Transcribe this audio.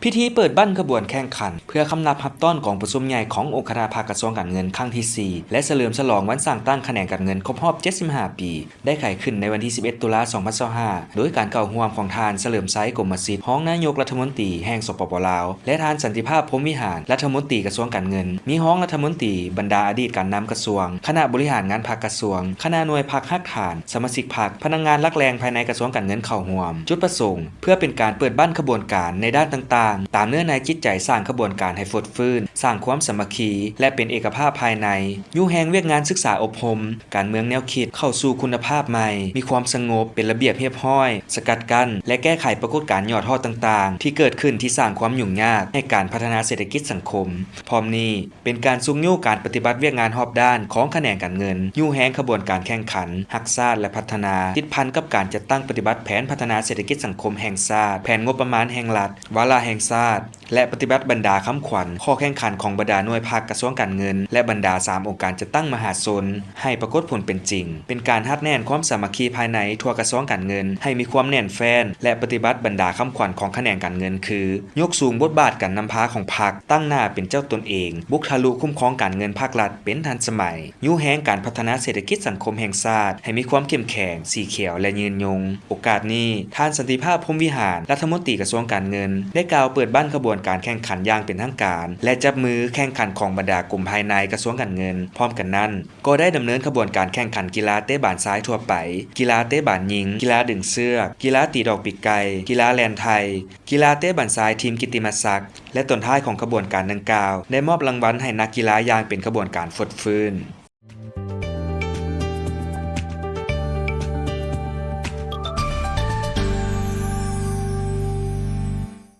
ພິທີເປີດບັ້ນຂະບວນແຂ່ງຂັນ ເພື່ອຄຳນັບຮັບຕ້ອນກອງປະຊຸມໃຫຍ່ຂອງອົງຄະນະພັກກະຊວງການເງິນຄັ້ງທີສີ່ ແລະ ສະເຫຼີມສະຫຼອງວັນສ້າງຕັ້ງຂະແໜງການເງິນຄົບຮອບເຈັດສິບຫ້າປີ ໄດ້ໄຂຂຶ້ນໃນວັນທີສິບເອັດ ຕຸລາ ສອງພັນຊາວຫ້າ ໂດຍການເຂົ້າຮ່ວມຂອງທ່ານ ສະເຫຼີມໄຊ ກົມມະສິດ ຮອງນາຍົກລັດຖະມົນຕີແຫ່ງ ສປປ ລາວ ແລະ ທ່ານ ສັນຕິພາບ ພົມວິຫານ ລັດຖະມົນຕີກະຊວງການເງິນ, ມີຮອງລັດຖະມົນຕີ, ບັນດາອະດີດການນຳກະຊວງ, ຄະນະບໍລິຫານງານພັກກະຊວງ, ຄະນະໜ່ວຍພັກຮາກຖານ, ສະມາຊິກພັກ, ພະນັກງານຫຼັກແຫຼ່ງພາຍໃນກະຊວງການເງິນເຂົ້າຮ່ວມ. ຈຸດປະສົງ ເພື່ອເປັນການເປີດບັ້ນຂະບວນການໃນດ້ານຕ່າງໆ ຕາມເນື້ອໃນຈິດໃຈ, ສ້າງຂະບວນການໃຫ້ຟົດຟື້ນ, ສ້າງຄວາມສາມັກຄີ ແລະ ເປັນເອກະພາບພາຍໃນ, ຍູ້ແຮງວຽກງານສຶກສາອົບຮົມ, ການເມືອງແນວຄິດເຂົ້າສູ່ຄຸນນະພາບໃໝ່, ມີຄວາມສະຫງົບ, ເປັນລະບຽບຮຽບຮ້ອຍ, ສະກັດກັ້ນ ແລະ ແກ້ໄຂປາກົດການຍອດຮອດຕ່າງໆ ທີ່ເກີດຂຶ້ນທີ່ສ້າງຄວາມຫຍຸ້ງຍາກໃຫ້ການພັດທະນາເສດຖະກິດສັງຄົມ. ພ້ອມນີ້ ເປັນການຊຸກຍູ້ການປະຕິບັດວຽກງານຮອບດ້ານຂອງຂະແໜງການເງິນ, ຍູ້ແຮງຂະບວນການແຂ່ງຂັນ, ຮັກຊາດ ແລະ ພັດທະນາ, ຕິດພັນກັບການຈັດຕັ້ງປະຕິບັດແຜນພັດທະນາເສດຖະກິດສັງຄົມແຫ່ງຊາດ, ແຜນງົບປະມານແຫ່ງລັດ, ວາລະແຫ່ງຊາດ ແລະ ປະຕິບັດບັນດາຄຳຂວັນ, ຂໍ້ແຂ່ງຂັນຂອງບັນດາໜ່ວຍພັກກະຊວງການເງິນ ແລະ ບັນດາສາມອົງການຈັດຕັ້ງມະຫາຊົນ ໃຫ້ປາກົດຜົນເປັນຈິງ, ເປັນການຮັດແໜ້ນຄວາມສາມັກຄີພາຍໃນທົ່ວກະຊວງການເງິນ ໃຫ້ມີຄວາມແໜ້ນແຟ້ນ ແລະ ປະຕິບັດບັນດາຄຳຂວັນຂອງຂະແໜງການເງິນ ຄື ຍົກສູງບົດບາດການນຳພາຂອງພັກ, ຕັ້ງໜ້າເປັນເຈົ້າຕົນເອງ, ບຸກທະລຸຄຸ້ມຄອງການເງິນພາກລັດເປັນທັນສະໄໝ, ຍູ້ແຮງການພັດທະນາເສດຖະກິດສັງຄົມແຫ່ງຊາດໃຫ້ມີຄວາມເຂັ້ມແຂງ, ສີຂຽວ ແລະ ຍືນຍົງ. ໂອກາດນີ້, ທ່ານ ສັນຕິພາບ ພົມວິຫານ ລັດຖະມົນຕີກະຊວງການເງິນ ໄດ້ກ່າວເປີດບັ້ນຂະບວນການແຂ່ງຂັນຢ່າງເປັນທາງການ ແລະ ຈັບມືແຂ່ງຂັນຂອງບັນດາກົມພາຍໃນກະຊວງການເງິນ. ພ້ອມກັນນັ້ນ, ກໍໄດ້ດຳເນີນຂະບວນການແຂ່ງຂັນກິລາເຕະບານຊາຍທົ່ວໄປ, ກິລາເຕະບານຍິງ, ກິລາດຶງເຊືອກ, ກິລາຕີດອກປີກໄກ່, ກິລາແລ່ນໄທ, ກິລາເຕະບານຊາຍທີມກິດຕິມະສັກ ແລະ ຕອນທ້າຍຂອງຂະບວນການດັ່ງກ່າວ ໄດ້ມອບລາງວັນໃຫ້ນັກກິລາຢ່າງເປັນຂະບວນການຟົດຟື້ນ.